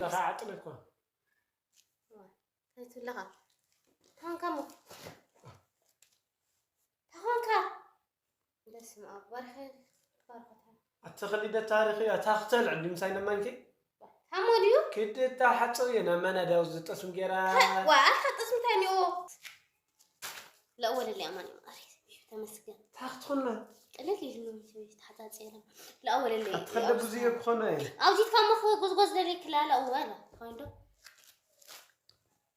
ለኻ ዓጥነ እኮ። እንታይ ትብለኻ? ታንካ ሞ። ታኾንካ። በስመ ኣብ፣ ባርኸ፣ ባርኸታ። ኣትኽሊ ደ ታሪኽ እያ፣ ታኽተል ዕዲ ምሳይ ነማንኪ? ታሞ ድዩ? ክድ እታ ሓጸው እየ፣ ናብ መናዳው ዝጠስም ጌራ። ዋ፣ ኣታ ጠስም እንታይ እኒኦ? ለእወለለይ ኣማን እዩ፣ ማሪ። ተመስገን። ታኽትኹና። ቅልል ኢሉ ነው፣ ተሓጻጺ የለም። ለእወለለይ። ኣትኸደ ብዙ እየ ክኾነ እየ። ኣውዚትካ ሞ ክጎዝጎዝ ደለይ ክላ፣ ለእወለ። ኮይኑ ዶ?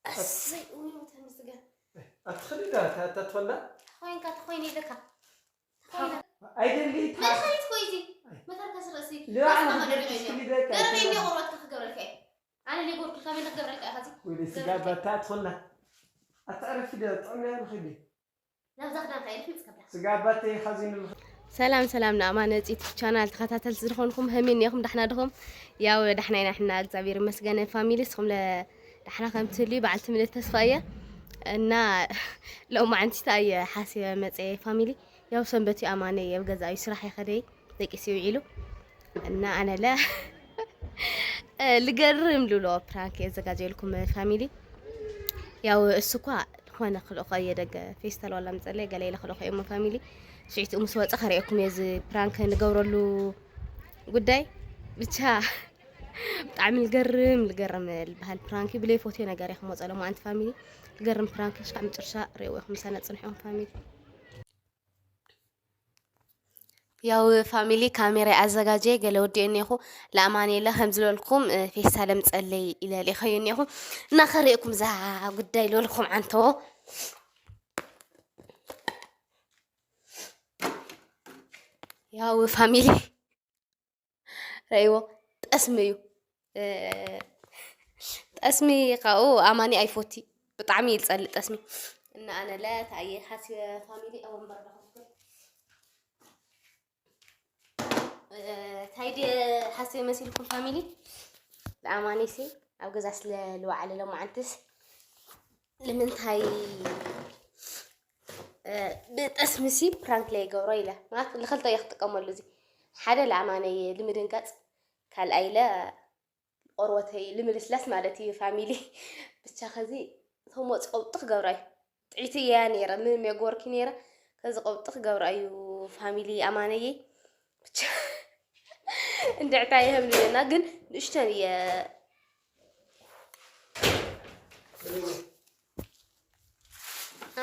ኣሰይ፣ ውይ፣ ተመስገን። ኣትኽሊ ዳ፣ ታ-፣ ታ-፣ ትኾንዳ? ተኾይንካ፣ ተኾይነ ኢለካ። ተኾይነ። ኣይደሊ፣ ታ-፣ መድሃኒት እኮ እዩ እዚ። መተርከሲ ርእሲ። ላ፣ ራስና ኣነ መደረቅ ትኽሊ እየ። ደቂ ደረቅ እየ፣ ኣትኽሊ። ቆርበትካ ክገብረልካ እየ። ኣነ ለይጎርኩልካ መን ክገብረልካ እየ፣ ኸዚ? ወይ ስጋ ገረልካ። ባታ ትኾንዳ? ኣታ ዕረፊ ዳ፣ ጥዕና እያ ንኽዲ። ናብዛ ክዳንካ ኢልክ ምጽ ከብላ። ስጋ ባታ ይኻዚን ንኽዲ። ሰላም ሰላም፣ ንኣማነ ዩቲዩብ ቻናል ተኸታተልቲ ዝኾንኩም፣ ከመይ እኒኹም? ዳሕና ድኹም? ያው ዳሕና ኢና ሕና፣ እግዚኣብሔር ይመስገን። ፋሚሊ፣ ንስኹም ለ ዳሕና ከም ትህልዩ በዓልቲ ምልእቲ ተስፋ እየ። እና ሎማዓንቲ እየ ሓሲበ መጸየ ፋሚሊ። ያው ሰንበት እዩ፣ ኣማነ እየ፣ ኣብ ገዛ እዩ፣ ስራሕ ይኸደይ፣ ደቂሱ ይውዒሉ። እና ኣነ ለ ልገርም ልብሎ ፕራንክ የዘጋጀልኩም ፋሚሊ። ያው እሱ እኳ ዝኾነ ክልእኮ እየ፣ ደገ ፌስታል ዋላ ምጸለይ ገለ ኢለ ክልእኮ እየ እሞ ፋሚሊ። ሽዕቲ ምስ ወጸ ከርእየኩም እየ እዚ ፕራንክ ንገብረሉ ጉዳይ። ብቻ ብጣዕሚ ልገርም፣ ልገርም ልበሃል ፕራንክ እዩ። ብለይ ፎቶ ነገር እየ ክመጸ ሎማዓንቲ ፋሚሊ። ልገርም ፕራንክ እዩ። እስካብ መጨረሻ ርእይዎ ኢኹም፣ ምሳና ጽንሑ ኢኹም ፋሚሊ። ያው ፋሚሊ ካሜራ ኣዘጋጀየ ገለ ወዲኦ እኒኹ። ለኣማን የለ ከም ዝበልኩም፣ እ፣ ፌስታል ኣምጸለይ ኢለ ልኢኸዮ እኒኹ። እና ከርእየኩም እዛ ጉዳይ ልበልኩም ዓንተዎ። ያው ፋሚሊ ረእይዎ፣ ጠስሚ እዩ። እ፣ ጠስሚ ካብኡ ኣማኒ ኣይፎቲ፣ ብጣዕሚ እዩ ዝጸልእ ጠስሚ። እና ኣነ ለ ታየ ሓሲበ ፋሚሊ ኣብ ወንበር ዶ ከፍክር። እ፣ ታይ ድየ ሓሲበ መሲልኩም ፋሚሊ? ንኣማኒሲ ኣብ ገዛ ስለ ልወዓለ ሎማዓንትስ ንምንታይ፣ እ፣ ብጠስምሲ ፕራንክ ለይገብሮ ኢለ። ማለት ንኽልተ እየ ክጥቀመሉ እዚ። ሓደ ለኣማነይ ልምድንጋጽ፣ ካልኣይ ኢለ ቆርበተይ ልምልስላስ ማለት እዩ ፋሚሊ። ብቻ ከዚ ተሞ ጸውጥኽ ገብራ እዩ። ጥዕይቲ እያ ነይረ፣ ምንም የግበርኪ ነይረ። ከዚ ቀውጥኽ ገብራ እዩ ፋሚሊ ኣማነየይ። ብቻ እንድዕታ ይህብልና፣ ግን ንእሽተን እየ።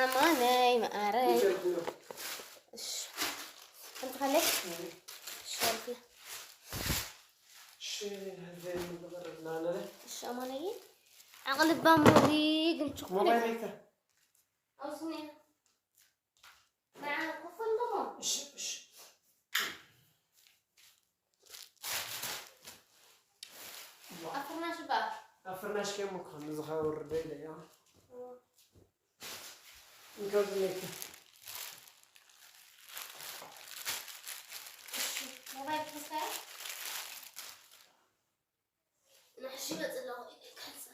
ኣማነይ መኣረይ። እሺ። ሓንቲ ካለይ? እሺ፣ ኣልኩ። እሺ፣ ኣማነይ። ዓቕሊ ባሞሪ ግን ችኩል ሞባይል ኢኻ። ኣይተ። ኣውስኒ። ንዓ ክፉል ደሞ። እሺ፣ እሺ። ኣብ ፍርናሽ በኣ። ኣብ ፍርናሽ ከይሞ እኮ ንዝኻ ወርደ ኢለ እያ። እንካ ዝነካ። እሺ፣ ሞባይል ተስፋ። ንሕሺ መጽእ ኣለኹ ኢለ ይካልጸ።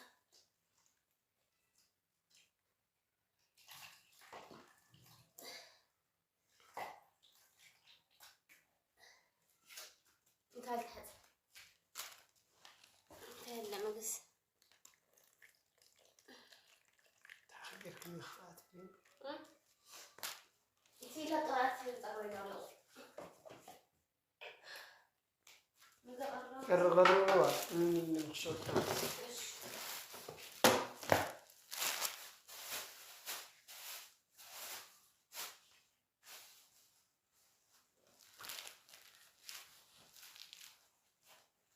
እንታይ ልትሓጽ? እንታይ ኣለ መግስ? ተሓጊርክኒ ክኣት ግን። እ? እቲ ኢለ ቅርኣት ይብል ጸጉረይ ኣለኹ። ቅርቕርዋ ንኽሸጣ።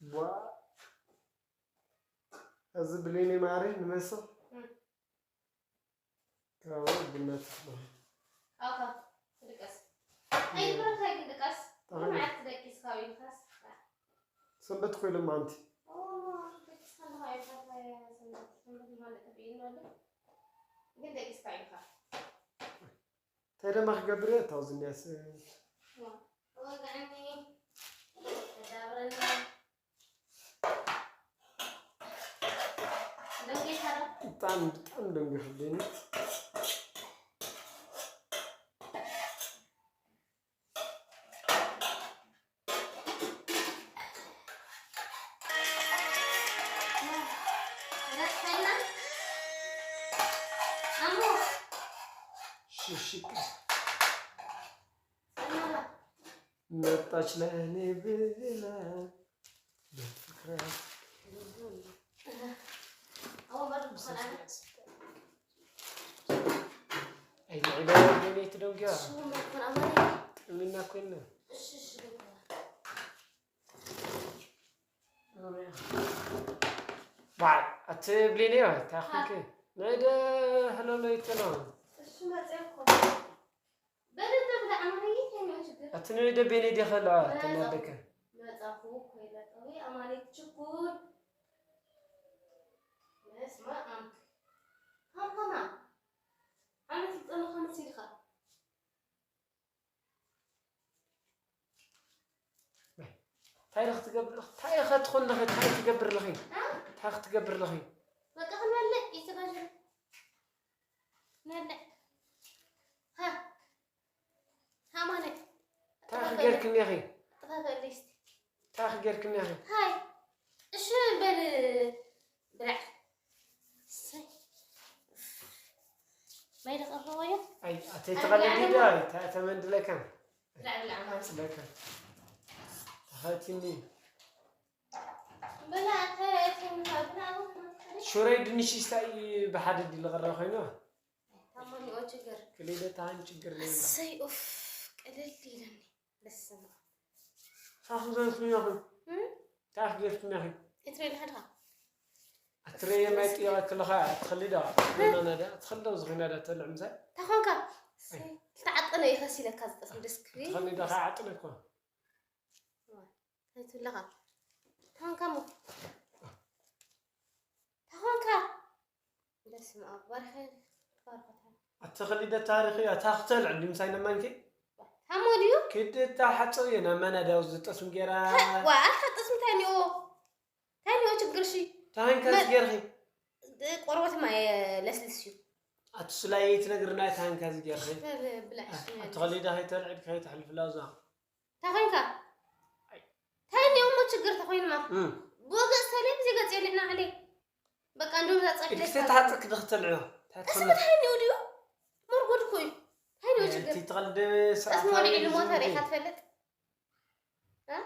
ዋ፣ እዚ ብሌኒ ማሪ ንመስል። እም። ካው ብነት። ኣኻ፣ ትድቀስ። ኣይብረኻ ይግድቀስ። ኣኻ። መዓት ትደቂስ ካብ ኢልካስ። ሰንበት ኮይሎም ኣንቲ። ኦ፣ ደቂስካ ኣለኻ ኢልካ፣ ሰንበት፣ ሰንበት ማለት ተብኢልና ኣሎ። ግን ደቂስካ ኢልካ። እንታይ ደማ ክገብር እየ? እታው ዝንያስ። ዋ፣ ወግዐኒ። ተዳብረኒ። ብጣዕሚ፣ ብጣዕሚ ደንጊኹ ብሌኒ። ሽሽቅ መጣች ለእኔ ብላ በፍቅራ ኣይልዕለ ወገኔ ትደንጊያ ጥምና ኮይና ባይ ኣቲ ብሌን እያ ታኽልክ ንደ ህለሎ ይተና እሺ መጽያ እኮ በደንብ ብላ ዓማሪ ይሄ ነው ችግር ኣቲ ንደ ቤኔ ዲኸላ ተናደከ መጻፉ ኮይላ ጠዊ ኣማኒ ችኩል በስመ ኣብ ሃምሃማ ዓመት ይጸንኻ መሲልካ እንታይ ኢኻ ክትገብር ኣለኺ? እንታይ ኢኻ ትኾን ኣለኺ? እንታይ ትገብር ኣለኺ? እንታይ ክትገብር ኣለኺ? በቃ ክንበልዕ ይዘጋጀ። ንበልዕ። ሃ። ሃ ማለት። እንታይ ክገርክኒ ኢኺ? ጥፋፈለይ እስቲ። እንታይ ክገርክኒ ኢኺ? ሃይ። እሺ በል ብላዕ። እሰይ። ማይ ዶ ቀረበዮ? ኣይ ኣተይ ተቐልዲ ዶ ኣይ ተመንድለካ ብላዕ ብላዕ ማለት ለካ ተኸቲኒ ብላዕ ተረእትኒ ብላዕ ሽሮይ ድንሽ ስታይ ብሓደ ድል ቀረ ኮይኑ ታሞኒኦ ችግር ክሊደ ታን ችግር ለካ እሰይ ኡፍ ቀለል ኢለኒ በስመ ኣብ ሳኽዘን ስሚያኹም እም? ታፍ ገፍትናኺ እትሬ ለሓድኻ ኣትሬ ማይ ጥያ ክልኻ ትኸልዳ ነዳ ትኸልዳ ዝኽና ዳ ተልዕ ምሳይ ታኾንካ ተዓጠነ ይኸስ ኢለካ ዝጠፍ ደስ ክብል ትኸልዳ ኸዓ ዓጥነ እኮ ኣይትብለኻ ታኾንካ ሞ ታኾንካ በስመ ኣብ ባርኸ ባርኸታ ኣትኸልደ ታሪኽ እያ ታኽተል ዕዲ ምሳይ ነማንኪ ታሞ ድዩ ክድታ ሓፀው እየ ናብ መናዳው ዝጠስም ገይራ ዋ ኣልካ ጠስም እንታይ እኒኦ እንታይ እኒኦ ችግር ሺ ታንካ ዝገርኺ ቆርበት ማ ለስልስ እዩ ኣቲ ስላይ ትነግርና ታንካ ዝገርኺ ብላሽ ኣትኸልደ ከይተልዕድ ከይተሕልፍላ እዛ እንታይ ኮይንካ እንታይ እኒኦ እሞ ችግር ተኮይንማ ብወገፅ ሰሌ ብዚ ገፅ የልዕና ዓለይ በቃ እንደው እዛ ጸግለ ኢድክ ተታጽክ ድኽተልዕዮ። ተስመ ታይኒው ድዩ? መርጎድ እኮ እዩ። ታይኒው ችግር። እቲ ትቐልደ ስርዓት ጠስሞ ልዒሉ ሞተር ኢኻ ትፈልጥ? እ?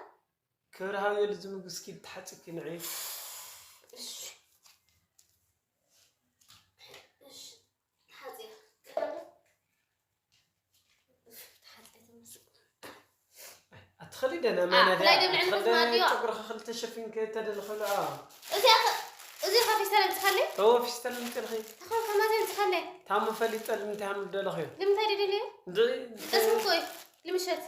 ክብሪ ሃብዮ ልዝምግስኪ ተሓጽኪ ንዒ። እሺ። እሺ። ተሓጽያ። ኣትኸሊ ደና ማና ክላይ ደብልዕኒ ክትማድዮ ጨጉርኻ ክልተ ሸፊንከ ተደልኸሉ እዚ እዚ ፊስታል ምጽኻለ ተወ ፊስታል ምጥልኺ ተኸው ከማዘ ምጽኻለ ታሙ ፈሊጠ ልምንታይ ሃም ደለኽዮ ልምንታይ ደደልዮ እንድዒ ጠስም ኮይ ልምሸት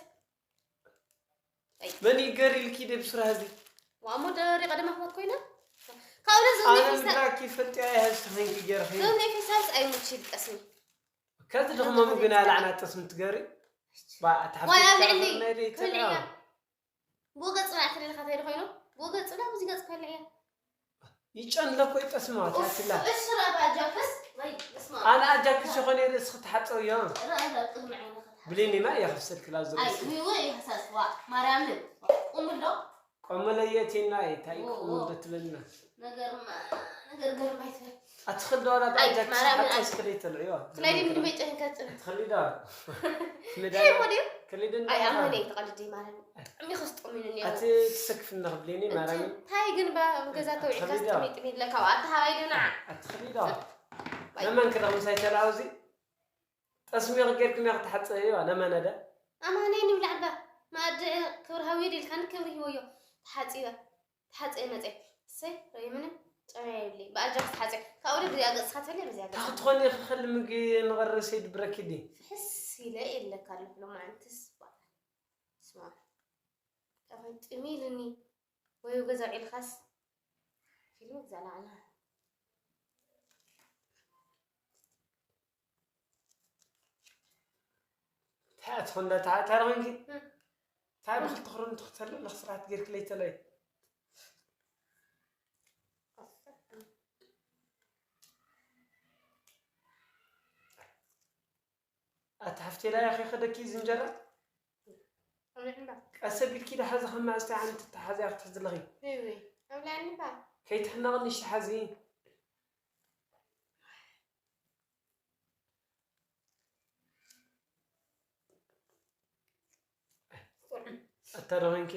መን ይገር ኢልኪ ደብ ስራ ህዚ ዋሞ ደሪ ቀደማ ክወት ኮይና ካብረ ዘነ ፊስታል ኪፈልጥ ያህዝ ተኸንኪ ገርኺ ዘነ ፊስታል ኣይሙች ይልቀስኒ ከዚ ደኽመሙ ግን ያለ ዓናጥስ ምትገሪ ዋይ ኣብ ልዕሊ ክልዕያ ብወገጽና ትልልካ ተይደ ኮይኑ ብወገጽና ብዙ ገጽ ከልዕያ ይጨንለ እኮ ይጠስማ ታትላ እሽራ ባጃክስ ወይ ስማ ኣነ ኣጃክስ ይኾነ ርእስ ክትሓጸው እዮ ረእረ ቅድሚ ዓይነ ብሌኒማ እያ ክፍሰልክላ ዘሎ ኣይዎ ይሕሳስዋ ማርያምን ቁምሎ ቆመለ የቴና እንታይ ኦ፣ ቁም ኦ። ትብልና ነገር ማ- ነገር ገርም ኣይትበል ኣትኽል ዶ ኣላ ኣይ፣ ጣጃ ማርያም፣ ክሳሓት ኣይ። ስክሌት ተልዕዮ ክላይ ድም ድመይ ጨህን ከጽን ትኽሊ ዶ ሄይ ሞዲዮ ክሊ ድን ኣይ ኣሞኔ ተቐልዲ ማለት ጥዕሚ ከስጥሙኒ ነይሩ ኣቲ ትሰክፍና ክብሌኒ ማራሚ እንታይ ግን ባ ገዛ ተውዒካ ትኽሊ ዶ ስጥሚ ጥሚ ለካ ኣታ ሃባይ ደና ኣትኽሊ ዶ ለመን ክዳ ምሳይ ተላውዚ ጠስሚ ጌርክምያ ክትሓፀ እዩ ነመነደ ኣማነይ ንብላዕ ባ ማእዲ ክብሪ ሃውየ ዲልካኒ ክብሪ ሂወዮ ተሓፂበ ተሓፀየ መፀ እሰይ ርእየ ምንም ጨመያ ይብለይ ብኣጃክስ ተሓፀየ ካብኡ ደ ብዚኣ ገፅካ ትበልዕ ብዚኣ ገፅ ክትኾኒ ክኸል ምግቢ ንቐርስ ይድብረኪ ዲ ፍሕስ ኢለ የለካ ኣለኹ ሎማዓንትስ ስማ ጠፈን ጥሚ ኢልኒ ወይ ገዛ ውዒልካስ ፊልም ግዛእ ላዕና እንታይ ትኾን ዳ ተዓታሪ ኮንኪ እንታይ ብክልተ ክሩን ትኽተል ኣለኽ ስርዓት ጌርክለይ ተለይ ኣቲ ሓፍቴ ላያ ከይኸደኪ ዝንጀራ ቀስ ኣቢልኪ ዶ ሓዚ ከም ማእዝቲ ዓመት እተሓዝያ ክትሕዚ ኣለኺ ከይትሕመቕኒ እሺ ሓዚ ኣታ ዶ ኾንኪ?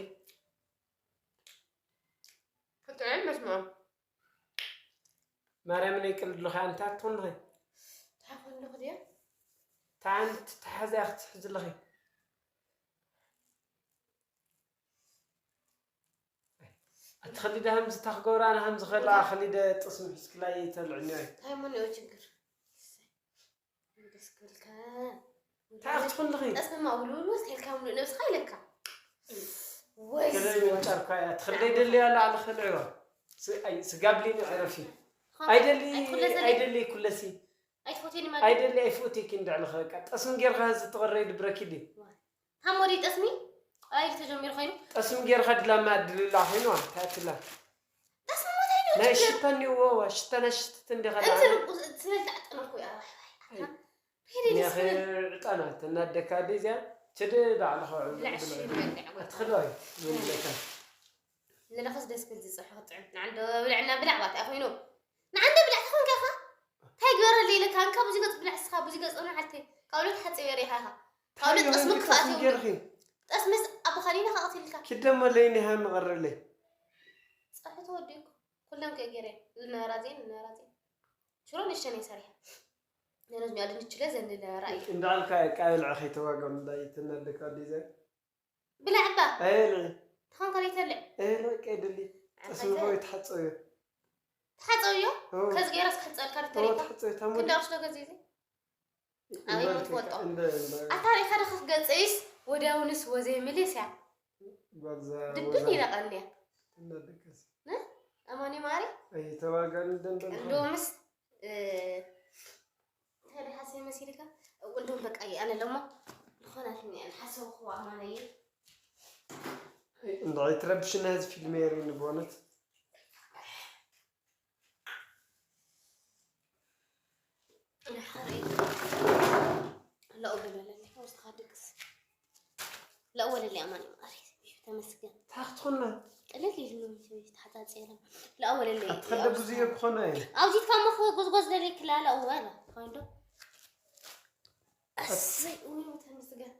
ክጥዕም መስምዖ። ማርያም ነይ ቅልድ ኣለኻ ኣንታ ትኾንኺ? እንታይ ኮንኩ ድየ? ታንት ተሓዚያ ክትሕዚ ኣለኺ። ኣትኸሊ ዳ ከምዚ ታክገብራ ኣነ ከምዚ ኸላ ኣኸሊ ደ ጥስሚ ሒዝክላ ይተልዕኒ። እንታይ ሞ ነው ችግር? ደስ ክብልካ። እንታይ ክትኾን ኣለኺ? ጠስማ ውልውል ወስ ከልካ ምሉእ ነብስኻ ኢለካ። ወይ ከለይ ምንጫርኳ እያ። ኣትኸሊ ደልያ ላዕሊ ኸልዕዋ። ስ-፣ ኣይ፣ ስጋ ብሊኒ ዕረፊ። ኣይደሊ፣ ኣይትኹለሰለይ። ኣይደሊ ኩለሲ። ኣይትፈትየኒ ማለት ኣይደሊ ኣይፍኡቴኪ እንድዕልኸ በቃ። ጠስሚ ጌርካ ዝተቐረ ይድብረኪ ድዩ? ሃሞዲ ጠስሚ? ኣይ ተጀሚሩ ኮይኑ። ጠስሚ ጌርካ ድላማ ድልላ ኮይንዋ። ታትላ። ጠስሚ ሞታይ ነው ናይ ችግር? ሽታ እኒዎ ሽታ ናይ ሽትት እንዲኻ እንትን ዳዕለ። ስለ ጣጥነኩ ያ። ኒኸ ዕጣና ተናደካ ዲዚያ ትድ ባዕልኻ ብላዕ ሽሪ ኣትኽልዋይ ይብለካ። ንለኸስ ደስ ክብል ዝፅሑ ክጥዕም ንዓንዶ ብልዕና ብላዕ ባታ ኮይኑ ንዓንዶ ብላዕ ተኾንካ ኻ እንታይ ግበረለይ ኢለካ እንካ ብዙ ገፅ ብላዕ ስኻ ብዙ ገፅ ኖ ሓልተይ ካብ ሎት ሓፀ የሪኻ ኢኻ ካብ ሎት ጠስሚ ክፍኣት ይብሉ ጌርኺ ጠስምስ ኣብ ኻሊና ኸቕትልካ ኪደሞ ለይኒ ሃ መቐረለይ ፀሑ ተወዲእኩ ኩለን ከገረ ልነበራ ዜን ልነበራ ዜን ሽሮ ንሸነይ ሰሪሐ ነረዝሚያ ድንችለ ዘንድ ነበራ እዩ እንዳልካ ቃልዕ ኸይተዋገም እንዳይ ትነደካ ዲዘ ብላዕባ ኣይል ተኾንካ ዘይተልዕ ኣይል ቀይድሊ ጠስሚ ሆይ ተሓጸዩ ተሓጸውዮ ከዚ ገይረስ ክሕጸልካ ተሪካ ተሓጸዩ ታሞ ክንዳሽ ዶ ገዚ ኣበይ ሞ ትፈልጦ ኣታ ሪኻ ዶ ክትገጽይስ ወዲያውንስ ወዘይ ምልስ እያ ድብን ኢላ ቀንያ ትነደከስ ኣማኒ ማሪ ኣይተዋጋን ደንበል እንዶምስ እንታይ ዶ ሓሰብ መሲልካ እንደውም በቃ ኣነ ለሞ ዝኾናትኒ እያ ንሓሰብክዎ ኣማነየ እንድዒ ትረብሽና እዚ ፊልም የርእኒ ብእውነት ለኡ በለለኒ ውስጥኻ ድቅስ ለኡ ወለሊ ኣማኒ ማሪ ተመስገን ታክትኩና ቅልል ኢሉ ተሓፃፂረ ለኡ ወለሊ ኣትኸደ ብዙ ክኾነ እዩ ኣብዚትካ ሞ ክጎዝጎዝ ደለይ ክላለ እወ ኮይንዶ ኣሰይ ውይ ተመስገን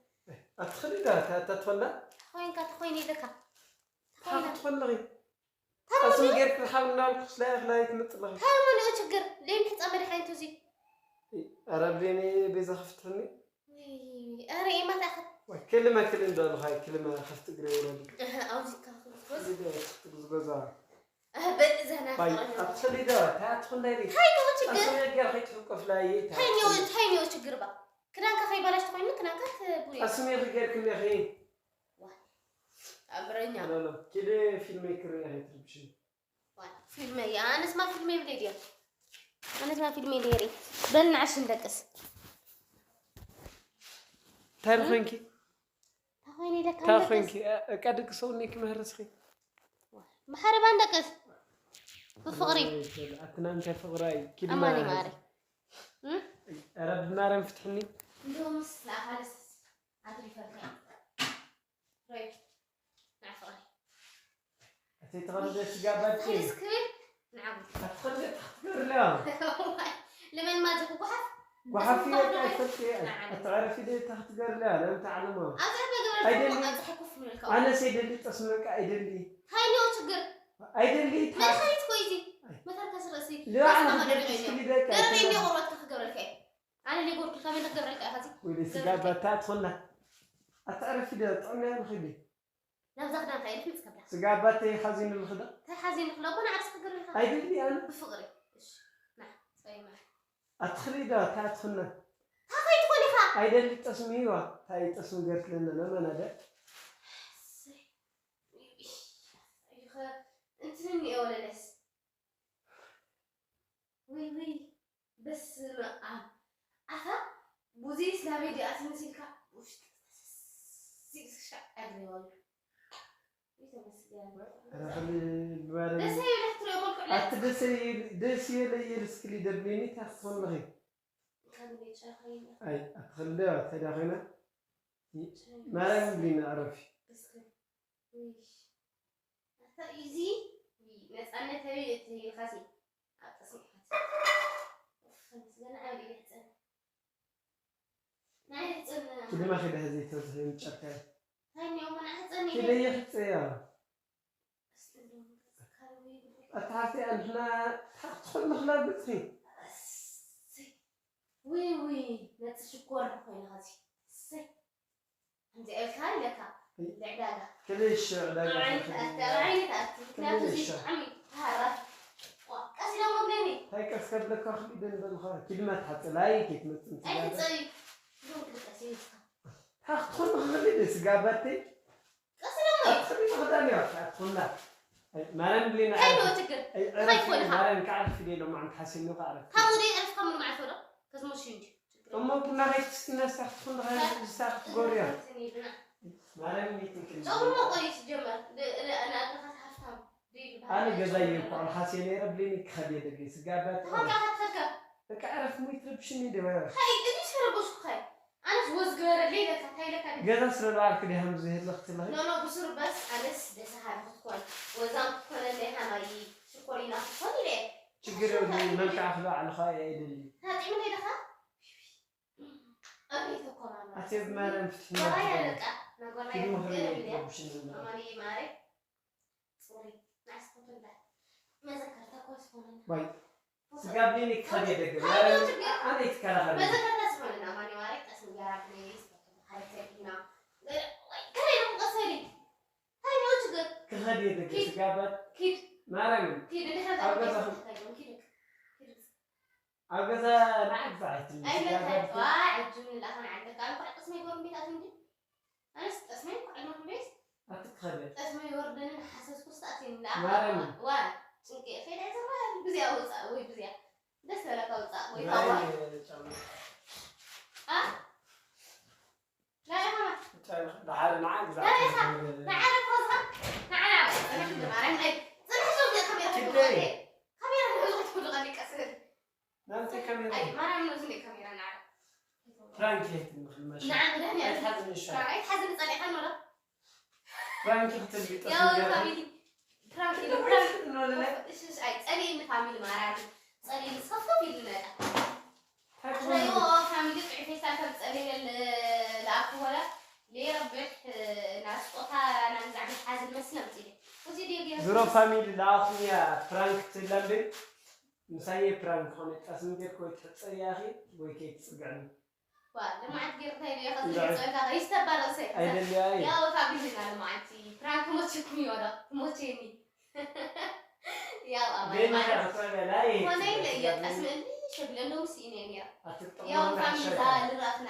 ኣትኸዲ ዳ ታታ ትኾና ተኾይንካ ተኾይን ኢልካ ታክትኮለኺ ኣስም ጌርክ ሓብና ክስላይ ኣኽላይ ትምጥለኺ ታይሞ ንኡ ችግር ለይም ሕፃ መድሓኒቱ እዚ ኣረብሌኒ ቤዛ ከፍትኒ ኣረ ኢማት ኣኸ ክልመ ክል እንዳልኻ ክልመ ከፍት ግረ ይረዱ ኣውዚካ ክዝጎዝ ዝገዛ በእዘና ኣትኸሊዳ ታያትኹ እንዳይ ታይሞ ችግር ኣስም ጌር ከይትሕቆፍላ ይታ ታይሞ ታይሞ ችግር ባ ክዳንካ ከይበላሽ ተኮይኑ ክዳንካ ትቡሪ ኣስም ጌርክ ሜኺ ኣምረኛ ኪደ ፊልም ክርያ ከይትርብሽኒ ፊልመይ ኣነስማ ፊልመይ ብለይ ድያ ኣነስማ ፊልመይ ድያ በል ንዓሽ እንደቅስ እንታይ ርኾንኪ ታኾይኒ ኢለካ እንታይ ኾንኪ እቃ ደቂ ሰው እኒኪ መህረስኺ ብሓረባ እንደቅስ ብፍቕሪ ኣትና እንታይ ፍቕራይ ኪድ ኣማኒ ማሪ ረቢ ማርያም ፍትሕኒ እንዲሁምስ ንኣኻልስ ኣትሪፈልካ ኣተይ ተኸልደ ስጋ ባጭ ክብል ንዓጉ ኣትኸልደ ታክትገርላ ልመን ማዚ ክጓሓፍ ጓሓፊ ወጣ ይፈልጥ ኣትዓረፊ ደ ታክትገርላ ለምታ ዓለማ ኣብዚ ሕበ ገበረ ኣይደሊ። ኣብዚ ሕኩፍ ንልካ ኣነስ ኣይደሊ ጠስመቃ ኣይደሊ ሃይኒዮ ችግር ኣይደሊ መድሓኒት ኮይዚ መታልካ ስርእሲ ልባዕና ስማ መደረገ ክትደቅስ ኢዮ ክሊደካ ደረገ ኣይኮነን። ኢዮ ቆርበትካ ክገብረልካ እየ ኣነ ሊጎርኩልካ መን ክገብረልካ ኢኻ እዚ ወደ ስጋ ባታ ትኾና ኣትዓረፊ ደ ጥዕና ንኽዲ ናብዛ ክዳንካ ኢልክ ምጽከብላ ስጋ ባተይ ሓዚኑ ልኽዳ እንታይ ሓዚን ክለቦ ንዓርስ ክገብረልካ ኣይደሊ ኣነ ብፍቕሪ እሺ ና ጸይማ ኣትኽሊ ዶ ኣታ ኣትኽና ታኸይ ትኾን ኢኻ ኣይደሊ ጠስሚ ይዋ ታይ ጠስሚ ገርትለና ነመናደ እንትን እኒኦ ወለለስ ውይ ውይ በስመ ኣብ ኣታ ቡዚ ስላሜ ዲኣ ትመስልካ ውሽጢ ሲልሻ ኣግሪዋሉ ተመስገን ደሰ ይብለክ ትሪኦ መልክዕ ኣቲ ደሰ ደስ የለ የልስክሊ ደብሊኒ ታክትኾን ለኺ ኣይ ኣትኽልደ ተዳ ኮይና ማርያም ብሊና ዕረፊ እዚ ነፃነት ህቢ እቲ ኢልካሲ ኣብ ጠስምታት ምስገና ዓብዲ ይሕፀን ናይ ሕፅን ክድማ ኺዳ ህዚ ተዝህን ጨርካይ ታይኒ ኦሞ ንሕፅን ኪደይ ይሕጽያ። ኣታ ሓፍተይ፣ ኣንሕና ታሕቲ ትኾን ንኽላ ብጽሒ። እሰይ። ውይ፣ ውይ፣ ነቲ ሽኮር ኮይና ኸዚ። እሰይ። ከምዚ ኢልካ ኣለካ። ልዕዳጋ። ከመይ ይሻ ዕዳጋ ኣብ ዓይኒ ትኣቲ፣ ኣብ ዓይኒ ትኣቲ። ምክንያቱ እዚ ከመይ ይሻ? ብጣዕሚ ሃራ። ዋ፣ ቀስ ኢሎም ወግደኒ። እንታይ ቀስ ከብለካ ክኢደን ዘለኻ? ኪድማ ትሓጽላይ፣ ከይትመጽእ እንታይ ትዛረብ? ትጸሊ? ዞም ክልቀስ እዩ። ታኽትኹን ንኽኽእል ስጋባተይ? ቀስ ኢሎም ወይ? ኣትኽሊ ንኽዳን እያ፣ ታኽትኹና። ኣይ፣ ማርያም ብሌና እንታይ ዓረፍ። ነው ችግር? ኣይ፣ እንታይ ዓረፍ፣ ይኾንኻ? ማርያም ከዓረፍ ኢለ ኢሎም፣ ዓም ሓሲኑ ከዓረፍ። ካብ ወደ ዕረፍ ካብ ምንም ኣይፈዶ። ከዝሞ ሽንዲ። እሞ ቡና ከይትስትና ሳኽትኹን ኸ-፣ ሳኽት ጎርያ። ማርያም ይትንክል። ጸጉሩ ሞ ቆይ ሲጀመር። ደ-፣ ደ-፣ ንኣደኻት ሃፍታም ደይብል ኣነ ገዛ እየ እኮ ኣልሓስየ ነይረ ብሌኒ ክኸድ እየ ደገ ስጋባት። ተኾንካ ካትኸድካ። በቃ ዕረፍ ሞ ይትረብሽኒ እንደ ባባ። ሀይ፣ እዚ ሽረበሽኩ ኸይ። ኣነስ ወዝ ግበረለይ ኢለካ፣ እንታይ ኢለካ ድዩ? ገዛ ስለ ዝበልክ ዲኻ ከምዚ ዝህልኽ ትለኺ? ኖ፣ ኖ፣ ብሱሩ በስ ኣነስ ደስ በሃሊ ክትኮን፣ ወዛም ክትኮነለይ ሃማይ ሽኮሪና ክትኮን ኢለ እየ። ችግር የብሉን፣ መልክዓ ክልባዕ ኣለኻ እየ ኣይደሊ። ታጢዕምለይ ኢለኻ? ኣቤት እኮ ማማ። ኣትየ ብማርያም ፍትሕና ዋይ ትኾን። ኣለቃ፣ ነጎራይ ፊልም ክርኢ ገረብ እየ። ኣይትረብሽኒ ብማርያም። ማማዬ ማሬ፣ ጽውሪ፣ ንዓስ ክትብል። መዘከርታ እኮ ዝኾነና። ዋይ፣ ስጋ ብሌኒ ክኸድ እየ ደገ። ሃይ፣ ማርያም፣ ችግር። ኣነ ይትከላኸል። መዘከርታ ዝኾነና፣ ማማዬ ማሬ፣ ቀስ ገራ ብለይ፣ ስፖርት ማሕበር ከቢድና። ገረ-፣ ዋይ፣ ከመይ ኢሎም ቀስ በሊ። ሃይ፣ ኖ ችግር። ክኸድ እየ ደገ፣ ኪድ። ስጋ ባት-፣ ኪድ። ማርያም፣ ኪድ፣ እንድሕር ኣብ ገዛኹም። ኪድ፣ ኪድ። ኣብ ገዛ ንዓይ ግዛዕ ኣይትልም። ኣይመታን። ዋ፣ ዕጁ ንላኸን ዓንደካ። ኣነ ኳዕ ጠስመ ይጎርም ቤታት እንጂ። ኣነስ ጠስመ ኳዕ ነው ቤት። ኣትክኸደ። ጠስመ ይወርደንን ሓሰስኩስ ኣትይን ንላኸ። ማርያም። ዋ፣ ጭንቂ። ከይዳ ዘራ ግዜ ኣውፃእ ወይ ግዜ። ደስ በለካ ውፃእ ወይ ማርያም ታዋ። ጫማ። ኣ? ናይ ኢኻ። እንታይ ኢኻ? ደሓር ንዓ ግዛዕ ናይ ኢኻ። ትብል። ንዓ ዶ ትወስኻ? ንዓ ንዓ። ጽንሕ እንዲ ማርያም። ኣይ፣ ጽንሕ ዞም ካሜራ ትብሉ ትደይ። ካሜራ ትብሉ ቀስ በል። ናብቲ ካሜራ። ኣይ፣ ማርያም ነው ዝኔ ካሜራ ንዓ። ፕራንክ የት ምኽል መሻ። ንዓ መድሃኒዓለም። ኣይትሓዝኒ ሻ። ኣይትሓዝኒ ጸኒዕካ ነው ዶ? ፕራንክ ክትብል ያው ቢጠፍ ፋሚሊ ፕራንክ ኢሉ ፕራንክ። እሺ፣ እሺ፣ ኣይ፣ ጸሊእኒ ፋሚሊ ማርያም። ጸሊእኒ፣ ስኸፍከፍ ኢሉ ነጣ። ኣትረዮ ፋሚሊ ጥዑይ ፌስታል ከም ጸሊለ ል-፣ ለኣኩ ወላ ለይረብሕ፣ እ፣ ና ስጦታ ና ንዛዕባ ሓዝን መስለ ኣምጺለ። እዚ ድየ ገይረ ዝሮ ፋሚሊ ለኣኹም እያ ፕራንክ ትብላ እምበይ፣ ምሳየ ፕራንክ ኾነ ጠስሚ ጌርክ ወይ ትሕጸያ ኢኺ ወይ ከይትጽግዕኒ። ዋ፣ ልምዓት ጌርካ ኢለ እየ ከዚ ልምዓት። ዝጸጋ ይስተባ ርእሰይ። ኣይደልያ እየ። ያው ፋሚሊ ና ልምዓት ፕራንክ ሞችኩም ይወዳ ሞቼኒ። ያው ኣማን ቤና ማለት። ከ ኣስመራ ላይ ኮነ ኢለ እየ፣ ጠስሚ እንዲ ሸብለ እንደውም ስኢነ እየ ነይራ። ኣትጥቀሙ ያው ፋሚሊ ዛ ልራፍና፣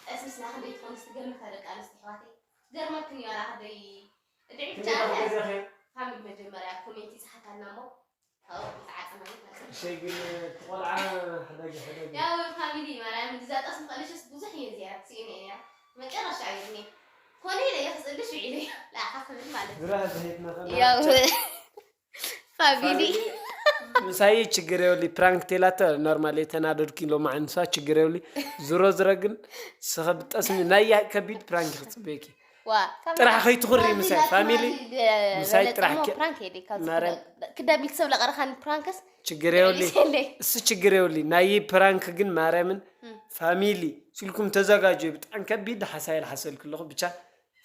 ጠስምስና ክንደይ ትኾን ስትገርም ከደቃ ኣንስቲ ኣሕዋተይ። ገርመክን እዩ ኣላ ክንደይ፣ እንድዒ ብቻ ክንደይ ኣለ። ግዜ ኸ? ፋሚሊ መጀመርያ ኮሜንት ይጽሓፋልና እሞ፣ ካብኡ ዝዓጸ ማለት ማለት። እሸይ ግን እቲ ቆልዓ ሕደጊ፣ ሕደጊ። ያው ፋሚሊ ማርያም እንድዛ ጠስሚ ቀልሽስ ብዙሕ እየ እዚኣ፣ ስኢነ እየ ነይራ። መጨረሻ እዩ እኔ። ኮነ ኢለ እየ ክጽልሽ ውዒለ እየ። ለኣኻ ክብል ማለት። ግራ ዘይትና ከላ ያው ፋሚሊ። ፋሚሊ ምሳይ ችግር የብሊ፣ ፕራንክ ቴላተ ኖርማል የተናደድኩ ኢሎ ማዕንሳ ችግር የብሊ። ዝሮ ዝረ ግን ስኸ ብጠስሚ ናይ ከቢድ ፕራንክ ክጽበየኪ። ዋ፣ ካብ ጥራሕ ከይትኹሪ ፋሚሊ ምሳይ፣ ፋሚሊ ፋሚሊ ለ-፣ ምሳይ በለጠ ጥራሕ እሞ ከ-፣ ፕራንክ የድልካ። ማርያም። ክዳቢል ሰብ ለቀረኻኒ ፕራንክስ ችግር የብሊ። ልዕሊ ሰለይ። እሱ ችግር የብሊ። ናይ ፕራንክ ግን ማርያምን እም። ፋሚሊ ሲልኩም ተዘጋጀዩ። ብጣዕሚ ከቢድ ሓሳይ ልሓሰልኩ ኣለኹ። ብቻ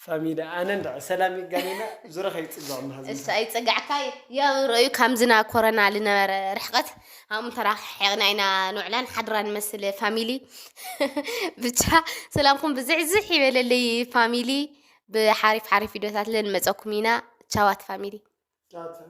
ፋሚሊ፣ ኣነ እንድዒ ሰላም ይጋኔና፣ ዙረ ከይጽግዖም ማሕዝና። እሺ፣ ኣይጸጋዕካ። ያው ርእዩ፣ ከምዚ ና ኮረና ልነበረ ርሕቀት፣ ኣም ተራሒቕና ኢና ንውዕላን ሓድራን መስል ፋሚሊ። ብቻ ሰላምኩም ብዝሕዝሕ ይበለለይ ፋሚሊ። ብሓሪፍ ሓሪፍ ቪድዮታት ልንመጸኩም ኢና። ቻዋት ፋሚሊ። ቻው፣ ቻው።